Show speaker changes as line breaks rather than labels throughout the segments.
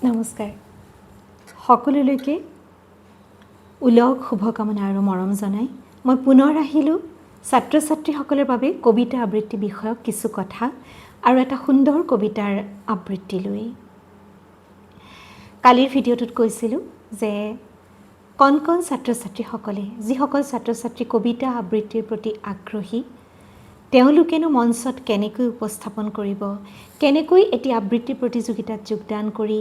নমস্কাৰ সকলোলৈকে। ওলগ শুভকামনা আৰু মৰম জনাই মই পুনৰ আহিলোঁ ছাত্ৰ ছাত্ৰীসকলৰ বাবে কবিতা আবৃত্তি বিষয়ক কিছু কথা আৰু এটা সুন্দৰ কবিতাৰ আবৃত্তি লৈ। কালিৰ ভিডিঅ'টোত কৈছিলোঁ যে কণ কণ ছাত্ৰ ছাত্ৰীসকলে, যিসকল ছাত্ৰ ছাত্ৰী কবিতা আবৃত্তিৰ প্ৰতি আগ্ৰহী, তেওঁলোকেনো মঞ্চত কেনেকৈ উপস্থাপন কৰিব, কেনেকৈ এটি আবৃত্তি প্ৰতিযোগিতাত যোগদান কৰি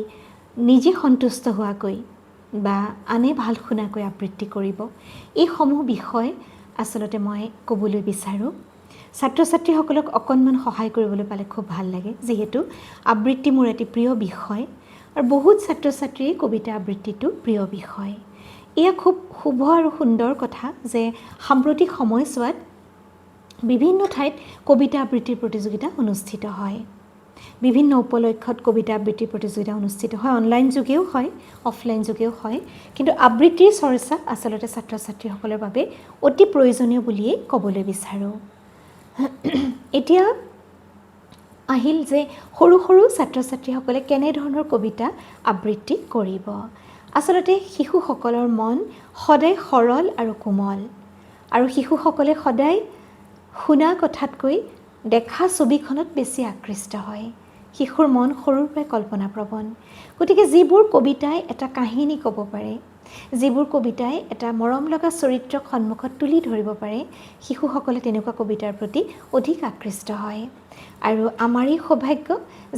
নিজে সন্তুষ্ট হোৱাকৈ বা আনে ভাল শুনাকৈ আবৃত্তি কৰিব, এইসমূহ বিষয় আচলতে মই ক'বলৈ বিচাৰোঁ। ছাত্ৰ ছাত্ৰীসকলক অকণমান সহায় কৰিবলৈ পালে খুব ভাল লাগে, যিহেতু আবৃত্তি মোৰ এটি প্ৰিয় বিষয় আৰু বহুত ছাত্ৰ ছাত্ৰীয়ে কবিতা আবৃত্তিটো প্ৰিয় বিষয়। এয়া খুব শুভ আৰু সুন্দৰ কথা যে সাম্প্ৰতিক সময়ছোৱাত বিভিন্ন ঠাইত কবিতা আবৃত্তিৰ প্ৰতিযোগিতা অনুষ্ঠিত হয়। বিভিন্ন উপলক্ষত কবিতা আবৃত্তিৰ প্ৰতিযোগিতা অনুষ্ঠিত হয়। অনলাইন যোগেও হয়, অফলাইন যোগেও হয়। কিন্তু আবৃত্তিৰ চৰ্চা আচলতে ছাত্ৰ ছাত্ৰীসকলৰ বাবে অতি প্ৰয়োজনীয় বুলিয়েই ক'বলৈ বিচাৰোঁ। এতিয়া আহিল যে সৰু সৰু ছাত্ৰ ছাত্ৰীসকলে কেনেধৰণৰ কবিতা আবৃত্তি কৰিব। আচলতে শিশুসকলৰ মন সদায় সৰল আৰু কোমল আৰু শিশুসকলে সদায় শুনা কথাতকৈ দেখা ছবিখনত বেছি আকৃষ্ট হয়। শিশুৰ মন সৰুৰ পৰাই কল্পনাপ্ৰৱণ। গতিকে যিবোৰ কবিতাই এটা কাহিনী ক'ব পাৰে, যিবোৰ কবিতাই এটা মৰম লগা চৰিত্ৰক সন্মুখত তুলি ধৰিব পাৰে, শিশুসকলে তেনেকুৱা কবিতাৰ প্ৰতি অধিক আকৃষ্ট হয়। আৰু আমাৰেই সৌভাগ্য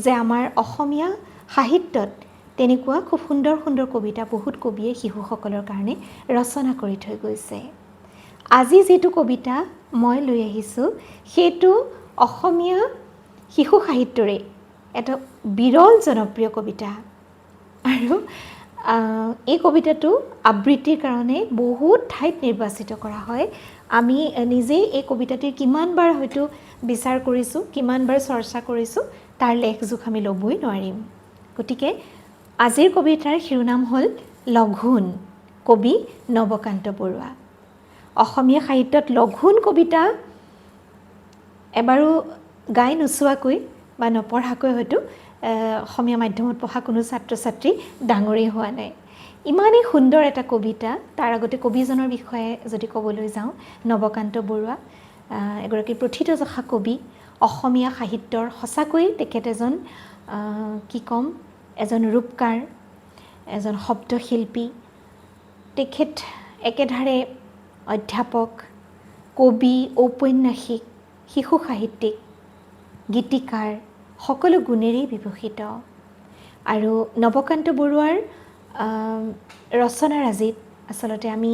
যে আমাৰ অসমীয়া সাহিত্যত তেনেকুৱা খুব সুন্দৰ সুন্দৰ কবিতা বহুত কবিয়ে শিশুসকলৰ কাৰণে ৰচনা কৰি থৈ গৈছে। আজি যিটো কবিতা মই লৈ আহিছোঁ, সেইটো অসমীয়া শিশু সাহিত্যৰে এটা বিৰল জনপ্ৰিয় কবিতা আৰু এই কবিতাটো আবৃত্তিৰ কাৰণে বহুত ঠাইত নিৰ্বাচিত কৰা হয়। আমি নিজেই এই কবিতাটিৰ কিমানবাৰ হয়তো বিচাৰ কৰিছোঁ, কিমানবাৰ চৰ্চা কৰিছোঁ, তাৰ লেখ জোখ আমি ল'বই নোৱাৰিম। গতিকে আজিৰ কবিতাৰ শিৰোনাম হ'ল লঘোণ, কবি নৱকান্ত বৰুৱা। অসমীয়া সাহিত্যত লঘোণ কবিতা এবাৰো গাই নোচোৱাকৈ বা নপঢ়াকৈ হয়তো অসমীয়া মাধ্যমত পঢ়া কোনো ছাত্ৰ ছাত্ৰী ডাঙৰেই হোৱা নাই। ইমানেই সুন্দৰ এটা কবিতা। তাৰ আগতে কবিজনৰ বিষয়ে যদি ক'বলৈ যাওঁ, নৱকান্ত বৰুৱা এগৰাকী প্ৰথিতযশা কবি। অসমীয়া সাহিত্যৰ সঁচাকৈয়ে তেখেত এজন, কি ক'ম, এজন ৰূপকাৰ, এজন শব্দশিল্পী। তেখেত একেধাৰে অধ্যাপক, কবি, ঔপন্যাসিক, শিশু সাহিত্যিক, গীতিকাৰ, সকলো গুণেৰেই বিভূষিত। আৰু নৱকান্ত বৰুৱাৰ ৰচনাৰাজিত আচলতে আমি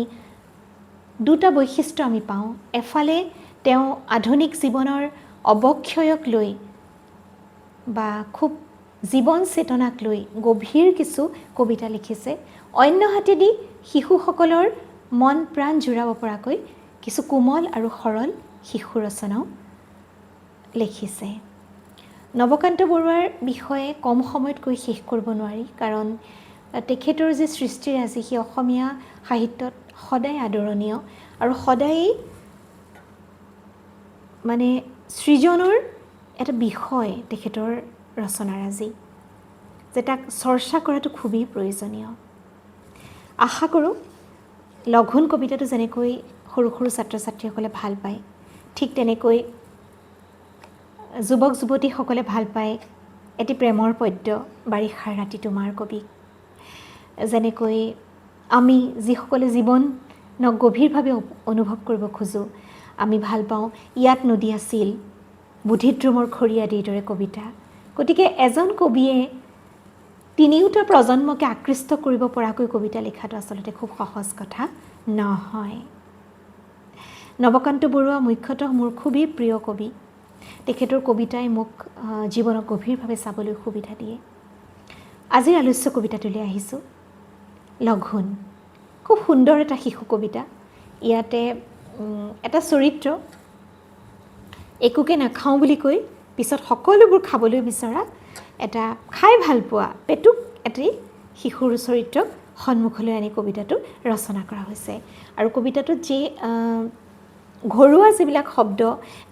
দুটা বৈশিষ্ট্য আমি পাওঁ। এফালে তেওঁ আধুনিক জীৱনৰ অৱক্ষয়ক লৈ বা খুব জীৱন চেতনাক লৈ গভীৰ কিছু কবিতা লিখিছে, অন্যহাতেদি শিশুসকলৰ মন প্ৰাণ জুৰাব পৰাকৈ কিছু কোমল আৰু সৰল শিশু ৰচনাও লিখিছে। নৱকান্ত বৰুৱাৰ বিষয়ে কম সময়ত কৈ শেষ কৰিব নোৱাৰি, কাৰণ তেখেতৰ যি সৃষ্টিৰাজি, সি অসমীয়া সাহিত্যত সদায় আদৰণীয় আৰু সদায়েই মানে সৃজনৰ এটা বিষয় তেখেতৰ ৰচনাৰাজি, যে তাক চৰ্চা কৰাটো খুবেই প্ৰয়োজনীয়। আশা কৰোঁ, লঘোণ কবিতাটো যেনেকৈ সৰু সৰু ছাত্ৰ ছাত্ৰীসকলে ভাল পায়, ঠিক তেনেকৈ যুৱক যুৱতীসকলে ভাল পায় এটি প্ৰেমৰ পদ্য বাৰিষাৰ ৰাতি তোমাৰ কবিক। যেনেকৈ আমি যিসকলে জীৱনক গভীৰভাৱে অনুভৱ কৰিব খোজোঁ, আমি ভাল পাওঁ ইয়াত নদী আছিল, বোধিদ্ৰুমৰ খৰি আদিৰ দৰে কবিতা। গতিকে এজন কবিয়ে তিনিওটা প্ৰজন্মকে আকৃষ্ট কৰিব পৰাকৈ কবিতা লিখাটো আচলতে খুব সহজ কথা নহয়। নৱকান্ত বৰুৱা মুখ্যতঃ মোৰ খুবেই প্ৰিয় কবি। তেখেতৰ কবিতাই মোক জীৱনক গভীৰভাৱে চাবলৈ সুবিধা দিয়ে। আজিৰ আলোচ্য কবিতাটোলৈ আহিছোঁ, লঘোণ। খুব সুন্দৰ এটা শিশু কবিতা। ইয়াতে এটা চৰিত্ৰ একোকে নাখাওঁ বুলি কৈ পিছত সকলোবোৰ খাবলৈ বিচৰা, এটা খাই ভাল পোৱা পেটুক এটি শিশুৰ চৰিত্ৰক সন্মুখলৈ আনি কবিতাটো ৰচনা কৰা হৈছে। আৰু কবিতাটোত যি ঘৰুৱা যিবিলাক শব্দ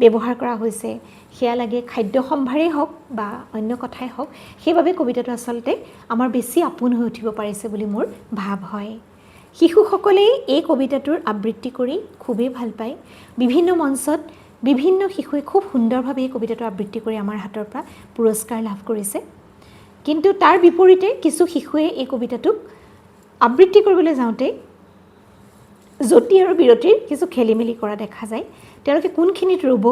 ব্যৱহাৰ কৰা হৈছে, সেয়া লাগে খাদ্য সম্ভাৰেই হওক বা অন্য কথাই হওক, সেইবাবে কবিতাটো আচলতে আমাৰ বেছি আপোন হৈ উঠিব পাৰিছে বুলি মোৰ ভাৱ হয়। শিশুসকলেই এই কবিতাটোৰ আবৃত্তি কৰি খুবেই ভাল পায়। বিভিন্ন মঞ্চত বিভিন্ন শিশুৱে খুব সুন্দৰভাৱে এই কবিতাটো আবৃত্তি কৰি আমাৰ হাতৰ পৰা পুৰস্কাৰ লাভ কৰিছে। কিন্তু তাৰ বিপৰীতে কিছু শিশুৱে এই কবিতাটোক আবৃত্তি কৰিবলৈ যাওঁতে যতি আৰু বিৰতিৰ কিছু খেলি মেলি কৰা দেখা যায়। তেওঁলোকে কোনখিনিত ৰ'ব,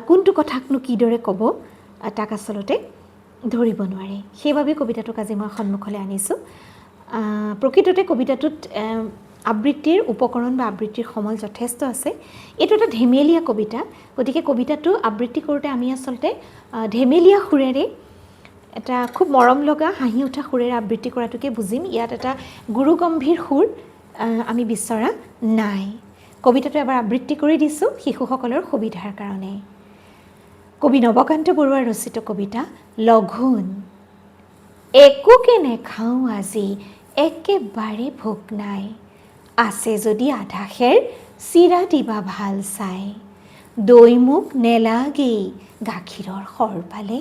কোনটো কথাকনো কিদৰে ক'ব, তাক আচলতে ধৰিব নোৱাৰে। সেইবাবে কবিতাটোক আজি মই সন্মুখলৈ আনিছোঁ। প্ৰকৃততে কবিতাটোত আবৃত্তিৰ উপকৰণ বা আবৃত্তিৰ সমল যথেষ্ট আছে। এইটো এটা ধেমেলীয়া কবিতা, গতিকে কবিতাটো আবৃত্তি কৰোঁতে আমি আচলতে ধেমেলীয়া সুৰেৰে, এটা খুব মৰম লগা হাঁহি উঠা সুৰেৰে আবৃত্তি কৰাটোকে বুজিম। ইয়াত এটা গুৰু গম্ভীৰ সুৰ আমি বিচৰা নাই। কবিতাটো এবাৰ আবৃত্তি কৰি দিছোঁ শিশুসকলৰ সুবিধাৰ কাৰণে। কবি নৱকান্ত বৰুৱাৰ ৰচিত কবিতা লঘোণ। একোকে নেখাওঁ আজি, একেবাৰে ভোক নাই, আছে যদি আধা সেৰ চিৰা দিবা ভাল চাই। দৈ মোক নেলাগেই গাখীৰৰ সৰ পালে,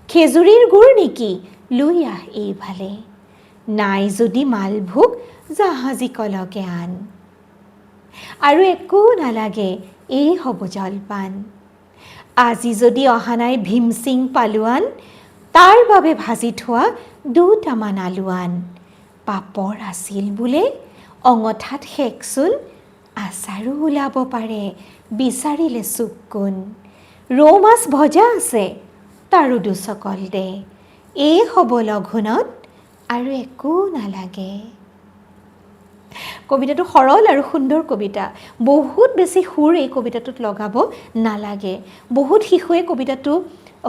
খেজুৰীৰ গুৰ নেকি লৈ আহ এইফালে। নাই যদি মালভোগ জাহাজী কলকে আন, আৰু একো নালাগে এই হ'ব জলপান। আজি যদি অহা নাই ভীমসিং পালোৱান, তাৰ বাবে ভাজি থোৱা দুটামান আলু আন। পাপৰ আছিল বোলে অঙঠাত শেকচোন, আচাৰো ওলাব পাৰে বিচাৰিলে চুক কোণ। ৰৌ মাছ ভজা আছে তাৰো দুচকল দে, এই হ'ব লঘোণত আৰু একো নালাগে। কবিতাটো সৰল আৰু সুন্দৰ কবিতা। বহুত বেছি সুৰ এই কবিতাটোত লগাব নালাগে। বহুত শিশুৱে কবিতাটো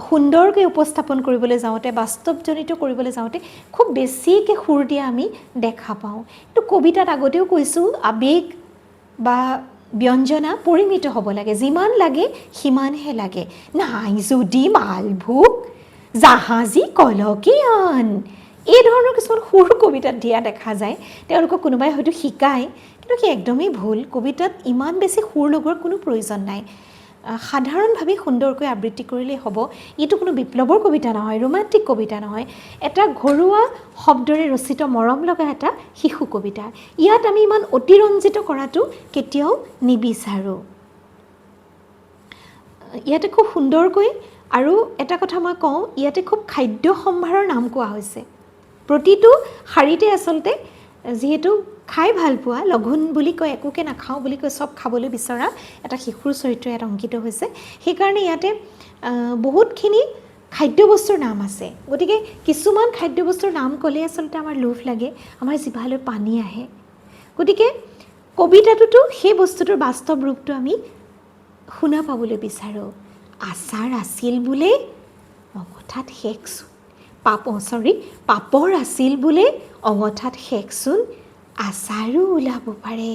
সুন্দৰকৈ উপস্থাপন কৰিবলৈ যাওঁতে, বাস্তৱজনিত কৰিবলৈ যাওঁতে খুব বেছিকৈ সুৰ দিয়া আমি দেখা পাওঁ। কিন্তু কবিতাত আগতেও কৈছোঁ, আৱেগ বা ব্যঞ্জনা পৰিমিত হ'ব লাগে। যিমান লাগে সিমানহে লাগে। নাই যদি মালভোগ জাহাজী কলকে আন, এই ধৰণৰ কিছুমান সুৰ কবিতাত দিয়া দেখা যায়। তেওঁলোকক কোনোবাই হয়তো শিকায়, কিন্তু সেই একদমেই ভুল। কবিতাত ইমান বেছি সুৰ লগোৱাৰ কোনো প্ৰয়োজন নাই। সাধাৰণভাৱে সুন্দৰকৈ আবৃত্তি কৰিলেই হ'ব। এইটো কোনো বিপ্লৱৰ কবিতা নহয়, ৰোমান্টিক কবিতা নহয়, এটা ঘৰুৱা শব্দৰে ৰচিত মৰম লগা এটা শিশু কবিতা। ইয়াত আমি ইমান অতিৰঞ্জিত কৰাটো কেতিয়াও নিবিচাৰোঁ। ইয়াতে খুব সুন্দৰকৈ, আৰু এটা কথা মই কওঁ, ইয়াতে খুব খাদ্য সম্ভাৰৰ নাম কোৱা হৈছে প্ৰতিটো শাৰীতে। আচলতে যিহেতু খাই ভাল পোৱা, লঘোণ বুলি কয়, একোকে নাখাওঁ বুলি কৈ চব খাবলৈ বিচৰা এটা শিশুৰ চৰিত্ৰ ইয়াত অংকিত হৈছে। সেইকাৰণে ইয়াতে বহুতখিনি খাদ্যবস্তুৰ নাম আছে। গতিকে কিছুমান খাদ্যবস্তুৰ নাম ক'লে আচলতে আমাৰ লোভ লাগে, আমাৰ জিভালৈ পানী আহে। গতিকে কবিতাটোতো সেই বস্তুটোৰ বাস্তৱ ৰূপটো আমি শুনা পাবলৈ বিচাৰোঁ। আচাৰ আছিল বোলে অঙঠাত শেষচোন, পাপ চৰি পাপৰ আছিল বোলে অঙঠাত শেষচোন, আচাৰো ওলাব পাৰে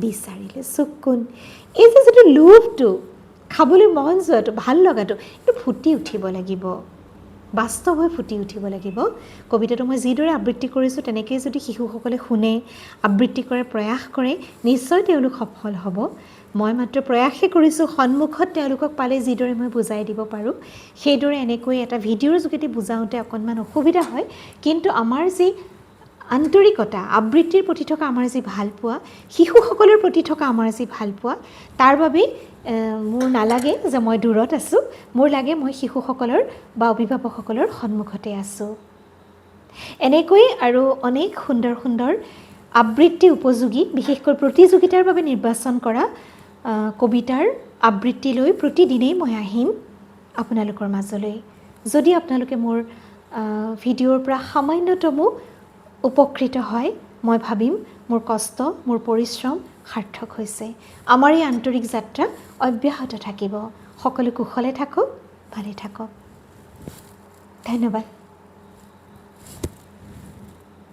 বিচাৰিলে চুক কোণ। এই যে যিটো লোভটো, খাবলৈ মন যোৱাটো, ভাল লগাটো, এইটো ফুটি উঠিব লাগিব, বাস্তৱ হৈ ফুটি উঠিব লাগিব। কবিতাটো মই যিদৰে আবৃত্তি কৰিছোঁ, তেনেকৈয়ে যদি শিশুসকলে শুনে, আবৃত্তি কৰাৰ প্ৰয়াস কৰে, নিশ্চয় তেওঁলোক সফল হ'ব। মই মাত্ৰ প্ৰয়াসহে কৰিছোঁ। সন্মুখত তেওঁলোকক পালে যিদৰে মই বুজাই দিব পাৰোঁ, সেইদৰে এনেকৈ এটা ভিডিঅ'ৰ যোগেদি বুজাওঁতে অকণমান অসুবিধা হয়। কিন্তু আমাৰ যি আন্তৰিকতা, আবৃত্তিৰ প্ৰতি থকা আমাৰ যি ভালপোৱা, শিশুসকলৰ প্ৰতি থকা আমাৰ যি ভালপোৱা, তাৰ বাবেই মোৰ নালাগে যে মই দূৰত আছোঁ। মোৰ লাগে মই শিশুসকলৰ বা অভিভাৱকসকলৰ সন্মুখতে আছোঁ। এনেকৈ আৰু অনেক সুন্দৰ সুন্দৰ আবৃত্তি উপযোগী, বিশেষকৈ প্ৰতিযোগিতাৰ বাবে নিৰ্বাচন কৰা কবিতাৰ আবৃত্তি লৈ প্ৰতিদিনেই মই আহিম আপোনালোকৰ মাজলৈ। যদি আপোনালোকে মোৰ ভিডিঅ'ৰ পৰা সামান্যতমো উপকৃত হয়, মই ভাবিম মোৰ কষ্ট, মোৰ পৰিশ্ৰম সাৰ্থক হৈছে। আমাৰ এই আন্তৰিক যাত্ৰা অব্যাহত থাকিব। সকলো কুশলে থাকক, ভালে থাকক। ধন্যবাদ।